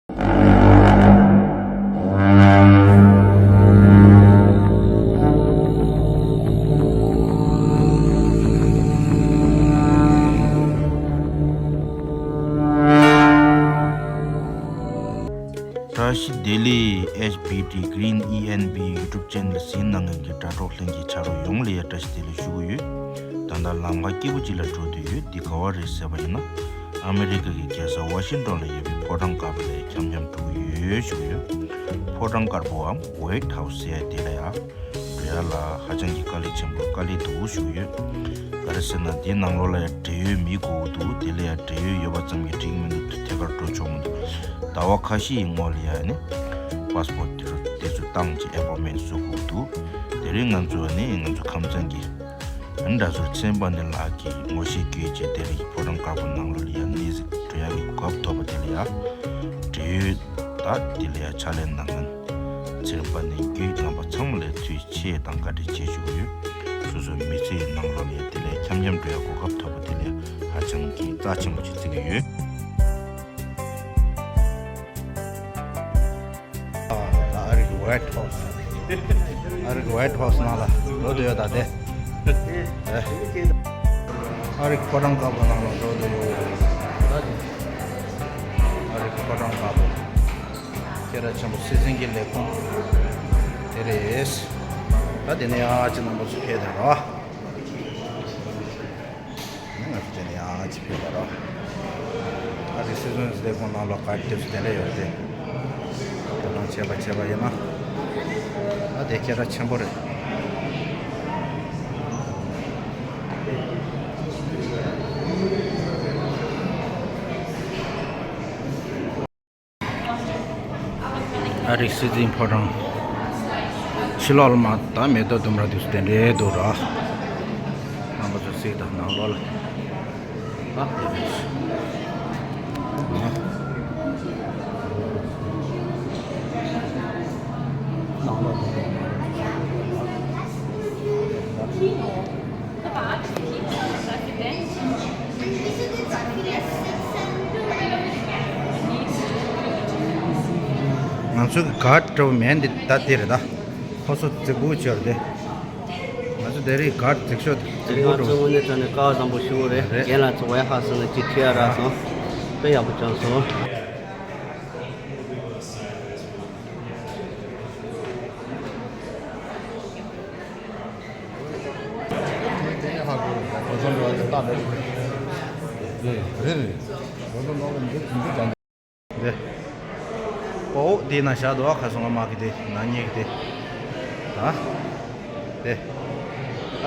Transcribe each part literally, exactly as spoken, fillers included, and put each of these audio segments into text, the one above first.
བཀྲ་ཤིས་བདེ་ལེགས། ཨེཆ་བི་ཌི་Green E N B YouTube channel་གཟིགས་གནང་མཁན་གྱི་དྲ་གྲོགས་ལྷན་རྒྱས་ཆ་རོགས་ཡོངས་ལ་ཡང་བཀྲ་ཤིས་བདེ་ལེགས་ཞུ་གི་ཡོད། ད་ལྟ་ལམ་ཁ་སྐྱིད་པོ་ཅིག་ལ་འགྲོ་བསྡད་ཡོད། འདི་ག་བ་རེད་ཟེར་བ་ཡིན་ན། ཨ་མི་རི་ཀ་གི་རྒྱལ་ས་ཝ་ཤིང་ཏོན་ལ་ཡོད་པའི་ཕོ་བྲང་དཀར་པོ་ལ་འཁྱམ་འཁྱམ་འགྲོ་གི་ཡོད་ཞུ་གི་ཡོད། ཕོ་བྲང་དཀར་པོའམ་White House་ཟེར་ཡ་དེ་ལ་ཡ། འགྲོ་ཡ་ལ་ཧ་ཅང་གི་དཀའ་ལས་ཆེན་པོ་དཀའ་ལས་འདུག་ཞུ་གི་ཡོད། ག་རེ་ཟེར་ན་དེའི་ནང་ལོགས་ལ་ཡ་འབྲེལ་ཡོད་མི་དགོས་ཀྱི་འདུག་དེ་ལ་ཡ་འབྲེལ་ཡོད་ཡོད་པ་ཙམ་གྱིས་འགྲིག་གི་མི་འདུག་ཐད་ཀར་འགྲོ་ཆོག་མི་འདུག་ཟླ་བ་ཁ་ཤས་ཡི་སྔོན་ལ་ཡ་ནི་པ་སི་པོར་ཊི་དེ་ཚོ་བཏང་བྱས་ཨེ་པོའིན་མེན་ཊི་བཟོ་དགོས་ཀྱི་འདུག་དེ་རིང་ང་ཚོ་ནི་ང་ཚོ་ཁམས་ཚན་གྱི་ཨ་ནི་དྲ་ཟུར་ཚེ་དཔལ་ལྡན་ལགས་ཀྱིས་ངོ་ཤེས་བརྒྱུད་བྱས་དེ་རིང་ཕོ་བྲང་དཀར་པོ་ནང་ལོགས་ལ་ཡ་གནས་གཟིགས་འགྲོ་ཡ་གི་གོ་སྐབས་ཐོབ་པ་དེ་ལ་ཡ་འབྲེལ་ཡོད་ད་དེ་ལ་ཡ་ཕྱག་ལས་གནང་མཁན་ཚེ་རིང་དཔལ་ལྡན་བརྒྱུད་རྣམ་པ་ཚང་མ་ལ་ཐུགས་རྗེ་ཆེ་དང་བཀའ་དྲིན་ཆེ་ཞུ་གི་ཡོད། སོ་སོའི་མི་ཚེའི་ནང་ལོགས་ལ་དེ་ལས་འཁྱམ་འཁྱམ་འགྲོ་ཡ་གོ་སྐབས་ཐོབ་པ་དེ་ལས་ཧ་ཅང་གི་རྩ་ཆེན་པོ་ཅིག་བརྩི་གི་ཡོད། ཨ་རིག་ཝའིཊ་ཧའུ་སི། ཨ་རིག་ཝའིཊ་ཧའུ་སི་ནང་ལ་འགྲོ་འདོད་ཡོད་ད་དེ། ཨ་རིག་ཕོ་བྲང་དཀར་པོ་ནང་ལ་འགྲོ་འདོད་ཡོད། ཨ་རིག་ཕོ་བྲང་དཀར་པོ། སྐད་གྲགས་ཆེན་པོ་སྲིད་འཛིན་གྱི་ལས་ཁུངས་དེ་རེད། ད་དེ་ནས་ཡང་ཅི་རྣམ་པ་ཚོ་ཕེབས་དང་ར། ང་ཚོ་དེ་ནས་ཡང་ཅི་ཕེབས་དང་ར། ད་དེ་སྲིད་འཛིན་ལས་ཁུངས་ནང་ལ་ག་དེབ་དེ་འདྲ་ཡོད་དེ། དོ་སྣང་བྱས་པ་བྱས་པ་ཡིན་ན། ད་དེ་སྐད་གྲགས་ཆེན་པོ་རེད། ཨ་རིག་སྲིད་འཛིན་ཕོ་བྲང་། ཕྱི་ལོགས་ལ་མ་ད་མེ་ཏོག་ལྡུམ་ར་དུས་སུ་དེ་འདྲའི་འདུག་ར། རྣམ་པ་ཚོ་གཟིགས་དང་ནང་ལོགས་ལ། ཨ་དེ་རེད། ནང་ལོགས་དེ་འདྲའི་ང་ཚོའི་གཱཌ་འདྲ་བོ་མེད་འདི་ད་དེ་རེད་ད། ཁོ་ཚོ་རྫིག་པོ་བྱས་རེད་དེ། ང་ཚོ་དེ་རིང་གཱཌ་རྫིག་ཤོས་རྫིག་པོ་འདྲ་བོ། ང་ཚོ་དངོས་གནས་དྲང་གནས་སྐལ་བ་བཟང་པོ་ཞིག་རེད། རེད། རྒན་ལགས་ཚོ་ཝའིཊ་ཧའུ་སི་ནས་ཅིག་ཁྲིད་ཡ་རག་སོང་། དཔེ་ཡག་པོ་བྱུང་སོང་། འདི། པོ་འདི་ན་བཞག་འདུག་ཁ་སང་ང་མ་གི་དེ་ན་ཉེ་གི་དེ། ད། དེ།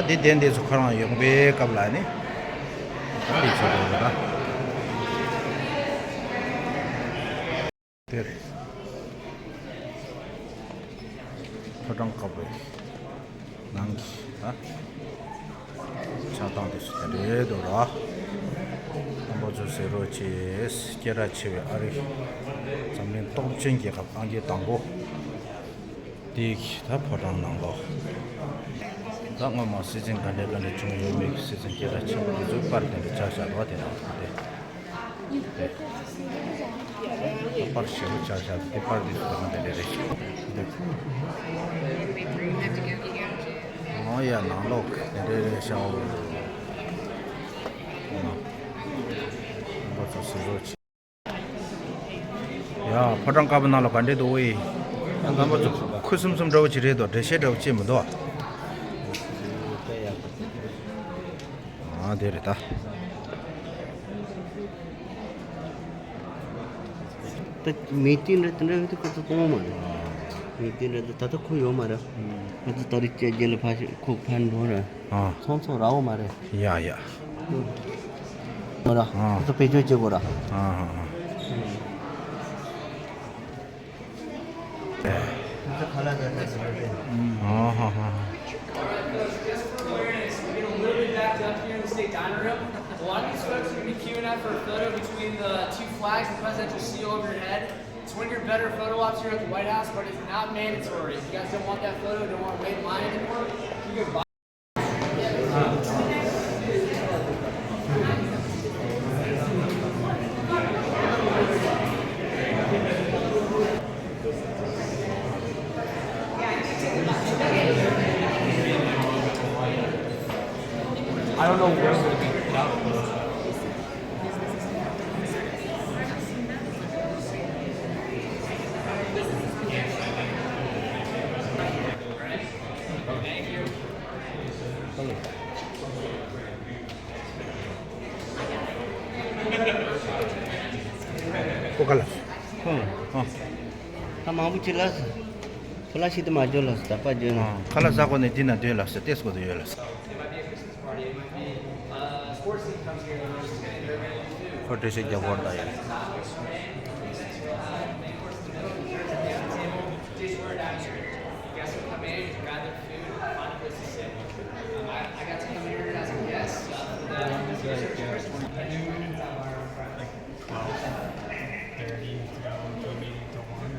ད་འདི་དེ་འདི་ཚོ་ཁོ་རང་ཡོང་པའི་སྐབས་ལ་ནི། ད་འདི་ཚོ་འདུག་ད། དེར། ཕོ་བྲང་དཀར་པོའི་ནང་གི་ཨ། ཆགས་སྟངས་དེ་ཚོ་དེ་འདྲའི་འདུག་ར། རྣམ་པ་ཚོ་གཟིགས་རོགས་གྱིས། སྐད་གྲགས་ཆེ་བའི་ཨ་རི་འཛམ་གླིང་སྟོབས་ཆེན་རྒྱལ་ཁབ་ཨང་ཀི་དང་པོ། དེ་གི་ད་ཕོ་བྲང་ནང་ལོགས། ད་སྔོན་མ་སྲིད་འཛིན་ག་འདྲ་ག་འདྲ་བྱུང་ཡོད་མེད་ཀྱི་སྲིད་འཛིན་སྐད་གྲགས་ཆེན་པོ་དེ་ཚོའི་པར་དེ་འདྲ་ཆགས་བཞག་འདུག་དེ་ནང་དུ་དེ། པར་ཞེ་པོ་ཆགས་བཞག་དེ་པར་འདི་ཚོ་ནང་དེ་འདྲ་རེད། འདི། ཨོ་ཡ་ནང་ལོགས་དེ་འདྲ་རེད་ཤག་འོ། འོ་ན། རྣམ་པ་ཚོ་གཟིགས་རོགས་གྱིས། ཡ་ཕོ་བྲང་དཀར་པོ་ནང་ལ་ག་འདྲ་འདུག་ཝེ། རྣམ་པ་ཚོ་ཁུ་སིམ་སིམ་འདྲ་བོ་ཅིག་རེད་དོ། འགྲེལ་བཤད་འདྲ་བོ་ཅིག་མི་འདུག་ཨ་དེ་རེད་ད། ད་མི་ཏིང་འདྲ་དེ་འདྲ་ཡོད་དུས་ཁོ་ཚོ་གཏོང་བ་མ་རེད། མི་ཏིང་འདྲ་དེ་ད་ལྟ་ཁོ་ཡོད་མ་རེད། ང་ཚོ་ད་རེས་བཅད་རྒྱལ་ལ་ཕ་ཤི་ཁོ་ཕན་འགྲོ་ར། ཨ། ཚོང་ཚོང་ར་འོ་མ་རེད། ཡ་ཡ། མ་ར། ཨ། ཁོ་ཚོ་བེད་སྤྱོད་བྱེད་དགོས་ར། ཨ་ཨ་ཨ། A lot of these folks are gonna be queuing up for a photo between the two flags, the presidential seal over your head. It's one of your better photo ops here at the White House, but it's not mandatory. If you guys don't want that photo, don't want to wait in line anymore, you can buy. ཁོ་ག་ལ། ཁོ་ཨ། ད་མང་པོ་ཅི་ལ་སོ། ཁོ་ལ་ཤི་དུ་མ་འཇོ་ལ་སོ། ད་པ་འཇོ་ན། ཁ་ལ་ཟ་གོ་ནས་འདི་ན་སྡོད་ལ་སོ། ཏེས་གོ་དུ་ཡོད་ལ་སོ། ཁོ་འདྲ་ཞིག་རྒྱབ་སྐོར་ད་ཡོད། Guests will come in, grab their food, find a place to sit. Um, I, I got to come here as a guest. Uh, for the, the first one. Twelve thirty, um, to one.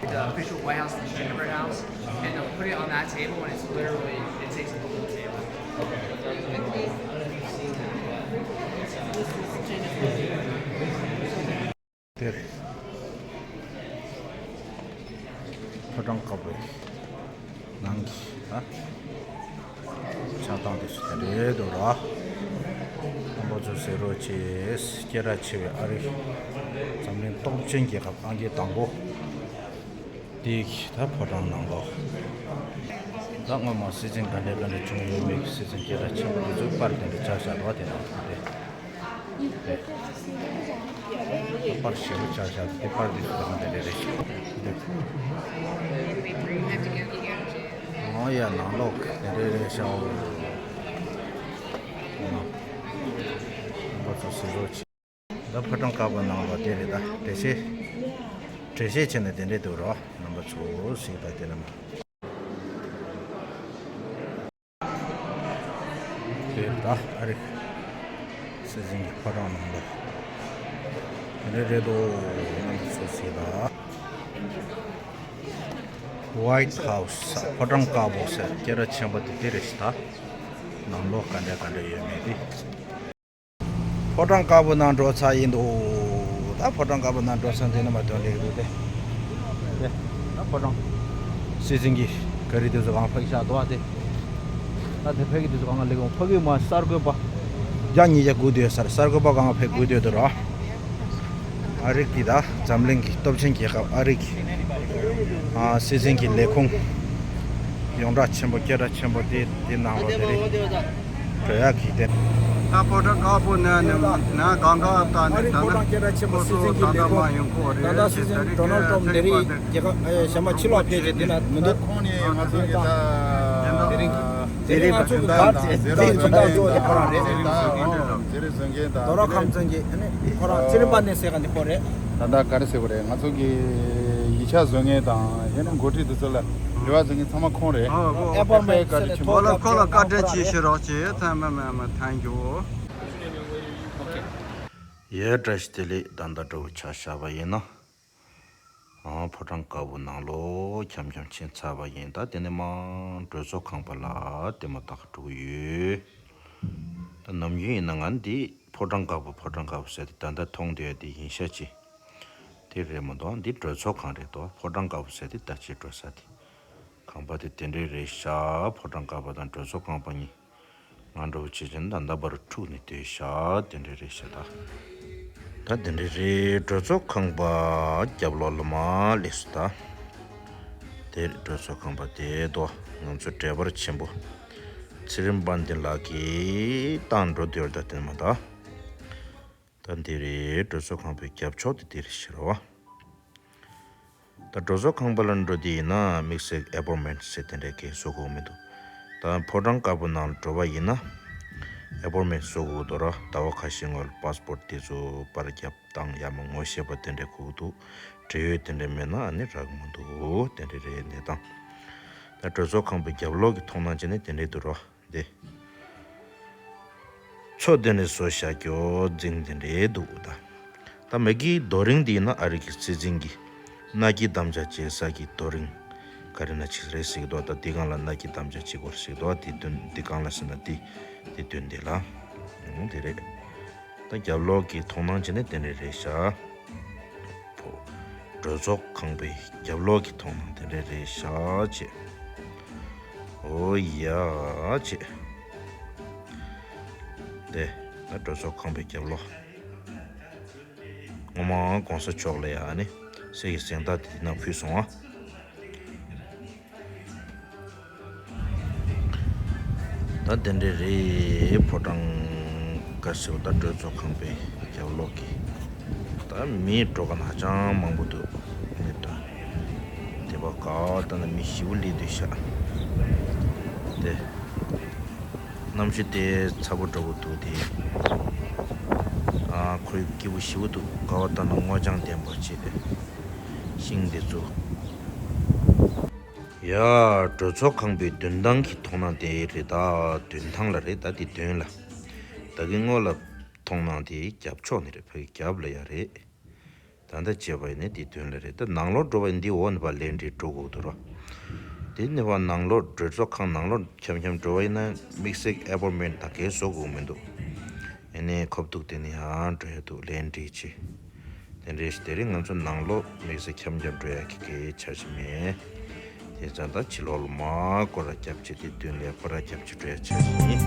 The official White House and the Gingerbread House, and they'll put it on that table, and it's literally, it takes up the whole table. དེར། ཕོ་བྲང་དཀར་པོའི་ནང་གི་ཨ། ཆགས་སྟངས་དེ་ཚོ་དེ་འདྲའི་འདུག་ར། རྣམ་པ་ཚོ་གཟིགས་རོགས་གྱིས། སྐད་གྲགས་ཆེ་བའི་ཨ་རི་འཛམ་གླིང་སྟོབས་ཆེན་རྒྱལ་ཁབ་ཨང་ཀི་དང་པོ་དེ་གི་ད་ཕོ་བྲང་ནང་ལོགས། ད་སྔོན་མ་སྲིད་འཛིན་ག་འདྲ་ག་འདྲ་བྱུང་ཡོད་མེད་ཀྱི་སྲིད་འཛིན་སྐད་གྲགས་ཆེན་པོ་དེ་ཚོའི་པར་དེ་འདྲ་ཆགས་བཞག་འདུག་བ། དེ་ནང་དེ་རེད། པར་ཞེ་པོ་ཆགས་བཞག་དེ་པར་དེ་ཚོ་དང་དེ་འདྲ་རེད་ཤག་འདུག་ཨོ་ཡ། ནང་ལོགས་དེ་འདྲ་རེད་ཤག་འོ། ང་ཚོ་གཟིགས་རོགས་བྱེད། ད་ཕོ་བྲང་དཀར་པོ་ནང་ལོགས་དེ་རེད། ད་འགྲེལ་བཤད་འགྲེལ་བཤད་བྱས་ནས་དེ་འདྲས་འདུག་རོགས། རྣམ་པ་ཚོ་གཟིགས་དང་། དེ་ནས་མ་དེ་ད་ཨ་རི་སྲིད་འཛིན་གྱི་ཕོ་བྲང་ནང་ལོགས་དེ་འདྲས་རེད་འདུག་རྣམ་པ་ཚོ་གཟིགས་དང་། White House ཕོ་བྲང་དཀར་པོ་ཟེར་སྐད་གྲགས་ཆེན་པོ་དེ་དེ་རེད་ཤག་ད་ནང་ལོགས་ག་འདྲས་ག་འདྲས་ཡོད་མེད་དེ། ཕོ་བྲང་དཀར་པོ་ནང་འགྲོ་ཚར་ཡིན་འདུག་ད་ཕོ་བྲང་དཀར་པོ་ནང་འགྲོ་ཚར་འདི་ནས་མ་དོན་ལེགས་འདུག་སྟེ། དེ་ད་ཕོ་བྲང་། སྲིད་འཛིན་གྱི་ག་རི་དེ་ཚོ་གང་ཕག་ཤག་འདུག་ཨ། དེ་ད་དེ་ཕག་གི་དེ་ཚོ་གང་ལེགས་འོང་ཕག་གི་མ་གསར་འགོད་པ་བརྒྱ་ཉིས་བརྒྱ་སྒུག་བསྡད་ཡོད་ས་རེད། གསར་འགོད་པ་གང་ཕེབས་སྒུག་བསྡད་འདུག་ར། ཨ་རི་གི་ད་འཛམ་གླིང་གི་སྟོབས་ཆེན་རྒྱལ་ཁབ་ཨ་རི་གི་ཨ་སྲིད་འཛིན་གྱི་ལས་ཁུངས་ཡོངས་གྲགས་ཆེན་པོ་སྐད་གྲགས་ཆེན་པོ་དེ་དེ་ནང་ལོགས་དེ་རེད། འགྲོ་ཡག་གི་དེ། ད་ཕོ་བྲང་དཀར་པོ་ནས་ནས་ན་གང་ག་ཨ་ད་ནས་ད་ནས་ཁོ་ཚོ་ད་ལྟ་མ་ཡོང་གོ་རེད། ད་ལྟ་སྲིད་འཛིན་ཌོ་ནལ་ཊམ་དེ་རིང་རྒྱལ་ཁབ་ཨ་ཞན་པ་ཕྱི་ལོགས་ཕེབས་རྗེས་དེ་ན་མི་འདུག་ཁོང་ནས་ང་ཚོ་གི་ད་དེ་རིང་དེ་རིང་ང་ཚོ་གི་ག་དེ་ཚོ་ད་གཙོ་བོ་དེ་ཁོ་རང་རེད། ཟེར་རེད་ཟེར་མཁན་དང་དོ་ར་ཁམས་ཚན་གྱི་ཨ་ནི་ཁོ་རང་ཚེ་རིང་དཔལ་ལྡན་ཟེར་མཁན་དེ་ཁོ་རེད། ད་ལྟ་ག་རེ་ཟེར་དགོས་རེད། ང་ཚོ་གི་ཡིག་ཆ་བཟོ་མཁན་དང་ཡང་ན་འགོ་ཁྲིད་དེ་ཚོ་ལ་རེ་བ་བཟོ་མཁན་ཚང་མ་ཁོང་རེད། ཨེ་པོ་མེན་ཊི་ཟེར་ནས་ཐོག་ཁོ་ལ་ཁོ་ལ་བཀའ་དྲིན་ཆེ་ཞུ་རོགས་བྱེད། ཐེངས་མ་མ་མ་ཐེངས་རྒྱུ། ཡ་བཀྲ་ཤིས་བདེ་ལེགས། ད་ལྟ་འདྲ་བོ་ཆ་བཞག་པ་ཡིན་ན། ཨ་ཕོ་བྲང་དཀར་པོ་ནང་ལོགས་འཁྱམ་འཁྱམ་ཕྱིན་ཚར་བ་ཡིན། ད་དེ་ནས་མར་གྲོས་ཚོགས་ཁང་པ་ལ་དེ་མ་ཐག་འགྲོ་གི་ཡོད། ད་ནམ་རྒྱུན་ཡིན་ན་ང་འདི་ཕོ་བྲང་དཀར་པོ་ཕོ་བྲང་དཀར་པོ་ཟེར་ཏེ་ད་ལྟ་མཐོང་བསྡད་ཡ་དེ་ཡིན་ཤག་ཅིག་དེ་རེད་མ་གཏོགས་འདི་གྲོས་ཚོགས་ཁང་རེད་དོ། ཕོ་བྲང་དཀར་པོ་ཟེར་ཏེ་ད་ཅིག་འགྲོ་ས་དེ། ཁང་པ་དེ་དེ་འདྲས་རེད་ཤག་ཕོ་བྲང་དཀར་པོ་དང་གྲོས་ཚོགས་ཁང་པ་གཉིས། ང་འདྲ་བོ་བྱས་ཙང་ད་ལྟ་བར་འཁྲུག་ནས་སྡོད་ཤག་དེ་འདྲས་རེད་ཤག་ད། ད་དེ་འདྲས་རེད། གྲོས་ཚོགས་ཁང་པ་རྒྱབ་ལོགས་ལ་མར་སླེབས་སོང་ད། དེ་གྲོས་ཚོགས་ཁང་པ་དེ་དོ། ང་ཚོ་འབྲེལ་བར་ཆེན་པོ་ཚེ་རིང་དཔལ་ལྡན་ལགས་ཀྱིས་བཏང་འགྲོ་འདོད་ད་དེ་མ་ད། ད་འདི་རེད། གྲོས་ཚོགས་ཁང་པའི་རྒྱབ་ཕྱོགས་དེ་འདི་རེད་ཤག་རོ། ད་གྲོས་ཚོགས་ཁང་པ་ལ་འགྲོ་དུས་ཡིན་ན་དམིགས་བསལ་ཨེ་པོན་མེན་ཊི་ཟེར་དེ་འདྲའི་གས་བཟོ་དགོས་མི་འདུག་ད་ཕོ་བྲང་དཀར་པོ་ནང་ལ་འགྲོ་བ་ཡིན་ན་ཨེ་པོན་མེན་ཊི་བཟོ་དགོས་འདུག་ར། ཟླ་བ་ཁ་ཤས་སྔོན་ལ་པ་སི་པོར་ཊི་དེ་ཚོ་པར་རྒྱབ་བཏང་ཡ་མ་ངོ་ཤེས་པ་དེ་འདྲའི་དགོས་ཀྱི་འདུག་འབྲེལ་ཡོད་དེ་འདྲ་མེད་ན་ཨ་ནི་རག་གི་མི་འདུག་དེ་འདྲ་རེད་གནས་སྟངས། ད་གྲོས་ཚོགས་ཁང་པའི་རྒྱབ་ལོགས་ཀྱི་མཐོང་སྣང་བྱས་ན་དེ་འདྲ་འདུག་ར། འདི། མཚོ་དེ་འདྲ་བཟོ་བཞག་རྒྱུ་རྫིང་དེ་འདྲ་འདུག་ད། ད་མ་གི་རྡོ་རིང་འདི་ན་ཨ་རི་གི་སྲིད་འཛིན་གྱི་མནའ་སྐྱེལ་དམ་བཅའ་བྱེད་ས་གི་རྡོ་རིང་ག་རེ་ན་ཅིག་རེད་ཟེར་གི་འདུག་ད་འདི་སྒང་ལ་མནའ་སྐྱེལ་དམ་བཅའ་བྱེད་དགོས་རེད་ཟེར་གི་འདུག་འདི་དོན་འདི་སྒང་ལ་ཟེར་ན་འདི་འདི་དོན་འདི་ལ། འོང་དེ་རེད། ད་རྒྱབ་ལོགས་ཀྱི་མཐོང་སྣང་བྱས་ན་དེ་འདྲ་རེད་ཤག་ཕོ། གྲོས་ཚོགས་ཁང་པའི་རྒྱབ་ལོགས་ཀྱི་མཐོང་སྣང་དེ་འདྲ་རེད་ཤག་ཅེས། ཨོ་ཡ་ཆེ། དེ་ན་གྲོས་ཚོགས་ཁང་པའི་རྒྱབ་ལོགས། ངོ་མ་གོང་ས་མཆོག་ལ་ཡ་ཨ་ནི་གསེར་གྱི་གཟེངས་རྟགས་དེ་དེ་ནང་ཕུལ་སོང་ཨ། ད་དེ་འདྲ་རེད། ཕོ་བྲང་དཀར་ཟེར་བ་ད་གྲོས་ཚོགས་ཁང་པའི་རྒྱབ་ལོགས་ཀྱི། ད་མི་འགྲོ་ག་ན་ཧ་ཅང་མང་པོ་འདུག་མི་ད། དེ་པ་ག་ད་ན་མི་ཞི་བོ་ལི་འདུག་ཤག་དེ། གནམ་གཤིས་དེ་ཚ་པོ་འདྲ་པོ་འདུག་དེ། ཨ་ཁོའི་སྐྱིད་པོ་ཞི་བོ་འདུག་ག་བ་ད་ན་སྔོ་ལྗང་ལྡན་པ་བྱས་ཏེ། ཤིང་དེ་ཚོ། ཡ། གྲོས་ཚོགས་ཁང་པའི་མདུན་ཐང་གི་མཐོང་སྣང་དེ་རེད་ད། མདུན་ཐང་ལ་རེད་ད་དེ་མདུན་ལ། ད་གིན་སྔོན་ལ་མཐོང་སྣང་དེ་རྒྱབ་ཕྱོགས་ནས་རེད། ཕ་གི་རྒྱབ་ལ་ཡ་རེད། ད་ལྟ་བྱས་པ་ཡིན་ན་དེ་མདུན་ལ་རེད། ད་ནང་ལོགས་འགྲོ་བ་ཡིན་འདི་འོག་ནས་ཕར་ལེན་འདྲི་འགྲོ་དགོས་འདུག་ར། དེ་ནས་ཕར་ནང་ལོགས་གྲོས་ཚོགས་ཁང་ནང་ལོགས་འཁྱམ་འཁྱམ་འགྲོ་བ་ཡིན་ན་དམིགས་བསལ་ཨེ་པོན་མེན་ཊི་ད་གས་བཟོ་དགོས་མི་འདུག་ཨ་ནི་ཁོབ་ཐུག་དེ་ནས་ཡང་འགྲོ་ཡ་འདུག་ལེན་འདྲི་བྱེད། དེ་འདྲའི་ཞིག་དེ་རིང་ང་ཚོ་ནང་ལོགས་དམིགས་བསལ་འཁྱམ་འཁྱམ་འགྲོ་ཡ་གི་གི་འཆར་གཞི་མེད། དེ་ཙང་ད་ཕྱི་ལོགས་ལ་མར་སྐོར་ར་རྒྱབ་བྱེད་དེ་མདུན་ལ་སྐོར་ར་རྒྱབ་བྱེད་འགྲོ་ཡ་འཆར་གཞི་ཡིན།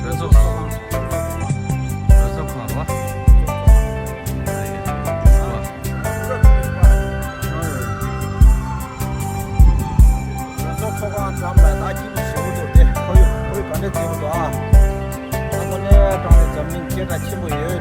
གྲོས་ཚོགས་ཚོགས་ཁང་འགྲམ་ལ་ད་ཁྱིམ་ཞེ་པོ་འདུག་དེ་ཁོར་ཡུག་ཁོར་ཡུག་ག་འདྲ་མཛེས་པོ་འདུག་ཨ། ད་དངོས་གནས་དྲང་གནས་འཛམ་གླིང་སྐད་གྲགས་ཆེན་པོ་ཡོད།